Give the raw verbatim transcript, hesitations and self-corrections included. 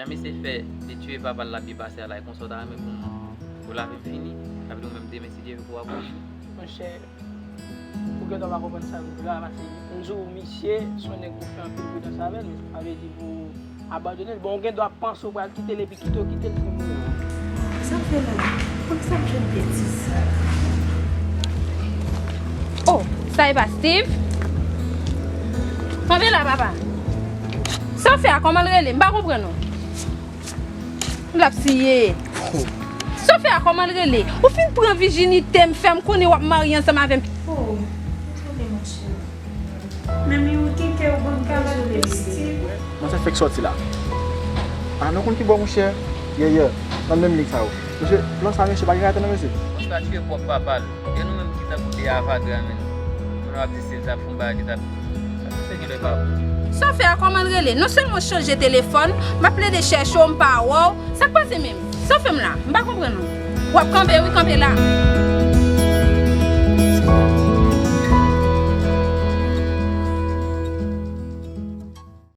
Jan misye fè li tiye papa l l ap byen pase a la, e konsa w ta renmen pou m, pou lavi m fini? Sa vle di ou menm demen si Dye vle pou w ap mouri? Monchè, ou gentan pa konprann sa m di la, paske m di w misye se yon nèg pou fè anpil pridans avè l, men sa pa vle di pou abandone l. Bon, ou gen dwa panse ou pral kite l epi kite w kite l si w mouri. Sa w fè la? Kòm sa m jwenn betiz. Oh, sa e pa Steve? Kanpe la, papa. Sa w fè a, kòman l rele? M pa konprann ou. L ap siye. Sa w fè a, kòman l rele? Ou fin pran vijinite m, fè m konnen w ap marye ansanm avè m. Oh, désolé, mon chéri. Men Miwi gen kè w ban m kaba de Steve. Mwen sa fèk sòti la. A, nou konn ki bò, monchè? Yè, yè. Nan menm lig sa yo. Mesye, plan sa, mesye, pa gen rate non, mesye. Monchè, pa tiye pwòp papa l. E nou menm ki tankou de avadra, menm. Moun ap di Steve t ap fè yon bagay ki t ap, sa tou se gen lè pa bon. Sa w fè a, kòman l rele? Non sèlman w chanje telefòn, m ap plede chèche w, m pa wè w. Sa k pase menm? Sa w fè m la? M pa konprann ou. W ap kanpe wi, kanpe la.